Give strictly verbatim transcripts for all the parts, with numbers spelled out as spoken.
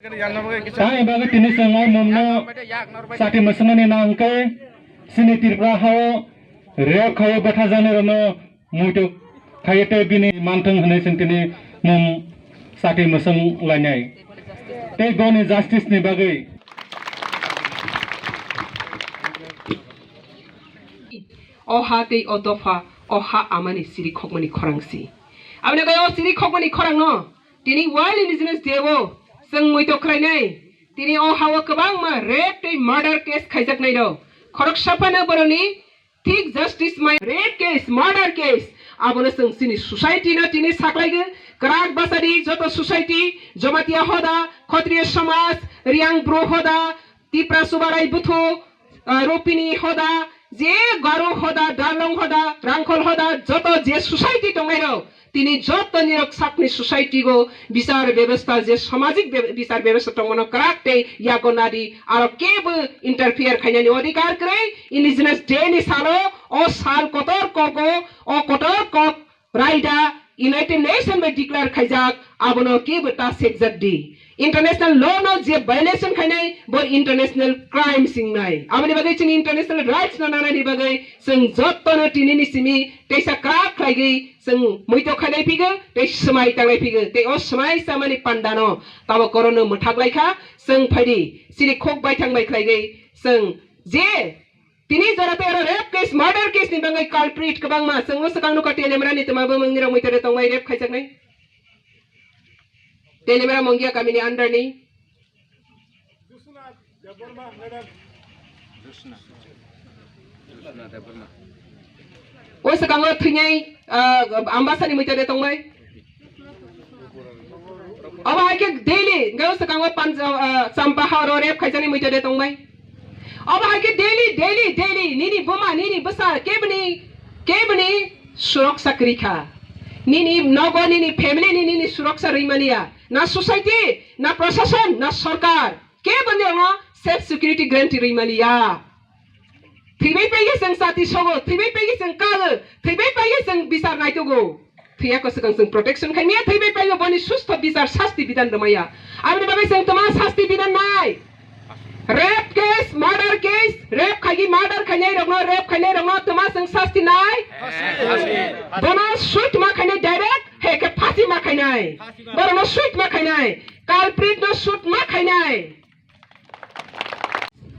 Tei bagwi tini chwng o mumno sati mwswngmani nangkhe chini Tripura hao rep khaio betha jani rwno muitu khaio tei bini manthung hwnwi chwng tini mum sati mwswng lainai. Tei boni justice ni bagwi. O ha tei o dopha, o ha amani siri khokmani khorang si. Aboni bagwi o siri khokmani khorang no tini World Indigenous Day o chwng muitu khlainai. Tini o ha o kwbangma rape tei murder case khaijaknai rok. Khoroksa phano boroni thik justice mai rape case, murder case. Abono chwng chini society no tini saklaigwi kwrak bwsadi joto society, Jamatia hoda, Khotriya samaj, Riang Bru hoda, Tipra Subarai buthu, ah, Rupini hoda, je Garo hoda, Darlong hoda, Rangkhol hoda, joto je society tongnai rok, tini joto nirok sakni society go bichar bebostha je samajik be-, bichar bebostha tongmano kwrak tei yago nadi aro kebo interfere khainani odhikar kwrwi. Indigenous Day ni salo o sal kotor kogo, o kotor kok raida United Nation bai declare khaijak, abono kebo ta sekjak di. International law no je violation khainai, bo international crime singnai. Aboni bagwi chini international rights no nanani bagwi chwng jotto no tini ni simi teisa kwrak khlaigwi chwng muitu khainai phigo, tei swmai tangnai phigo, tei o swmai chamani panda no tamo korono mwthak laikha. Chwng phaidi, chini khok baithang bai khlaigwi chwng je tini jora tei oro rape case, murder case ni bagwi culprit kwbangma. Chwng o swkang nukha Telemra ni twma bumung ni rok muitu de tongbai rape khaijaknai. Telemra Mongia kami ni under ni. O swkang o thwinai, ah, Ambasa ni muitu de tongbai. Obo hai khe daily, hwnkhe o swkango Panja-, ah, Champa hao ro rape khaijaknai muitu de tongbai. Obo hai khe daily, daily, daily, nini buma, nini bwsa, keboni, keboni suroksa kwrwi kha. Nini nogo, nini family ni, nini suroksa rwi mani ya. Na society, na prashasan, na sorkar, keboni oro self security guarantee rwi mani ya. Thwibai paigwi chwng chati sogo, thwibai paigwi chwng kago, thwibai paigwi chwng bichar naitugo. Thwiya ko swkang chwng protection khaimaya, thwibai paigwi boni sustho bichar sasti bidan rwmaya. Aboni bagwi chwng twma sasti bidan nai? Rape case, murder case, rape khaigi murder khainai rokno, rape khainai rokno twma chwng sasti nai? Bono shoot ma khainai direct, he khe phasi ma khainai. Borokno shoot ma khainai, culprit no shoot ma khainai.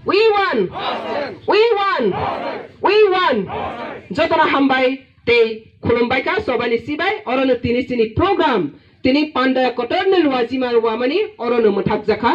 We won! We won! We won! Jotono hambai tei khulumbai kha, sobani sibai, orono tini chini program, tini panda kotorni luajima wamani orono mwthakjakha.